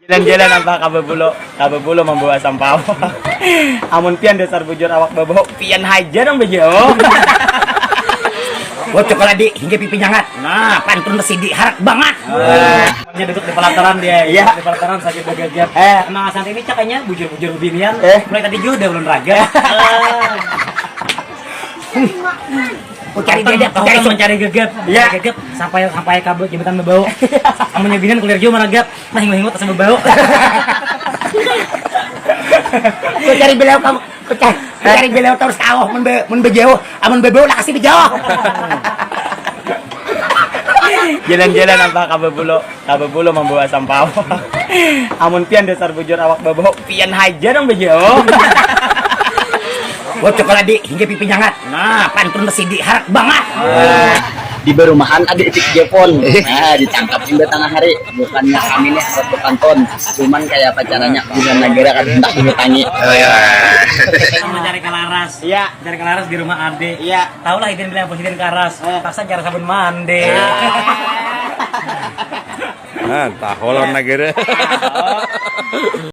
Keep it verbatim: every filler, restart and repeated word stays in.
Jalan-jalan apa kabebulo? Kabebulo membawa sampah. Amun pian dasar bujur awak babau, pian haja nang bejauh. Bocok ladi hingga pipi nyangat. Nah, pantun sidi harat bangat. Hanya duduk di pelataran dia. Iya. Di pelataran sakit bagagap. Eh. Emang asal ini cakanya bujur-bujur binian. Eh. Mulai tadi juga udah ulun raga. Ku cari dedek, ku cari su- mencari gegep. Iya. Gegep sampai sampai kabel jembatan bebau. Amunnya binian kuliah juga meragap. Nah, hingut-hingut asa bebau. Ku cari beliau kamu, ku cari, ku cari beliau terus kawah mun be, mun bejauh, amun bebau lah kasih bejauh. Jalan-jalan apa kabebulo? Kabebulo membawa sampah. Amun pian dasar bujur awak babau, pian haja nang bejauh. Bocok ladi hingga pipi nyangat. Nah, pantun sidi harat bangat. Di barumahan ada itik Jepon. Nah, ditangkap hingga tengah hari. Bukannya kami nih harus berpantun. Cuman kayak apa caranya bisa negara kan hendak dihutangi. Oh ya. Kita mencari kalaras. Iya. Mencari kalaras di rumah ade. Iya. Tahu lah, idin bilang apa, idin karas. Eh. Paksa cara sabun mandi. Nah, tahu lawan negara.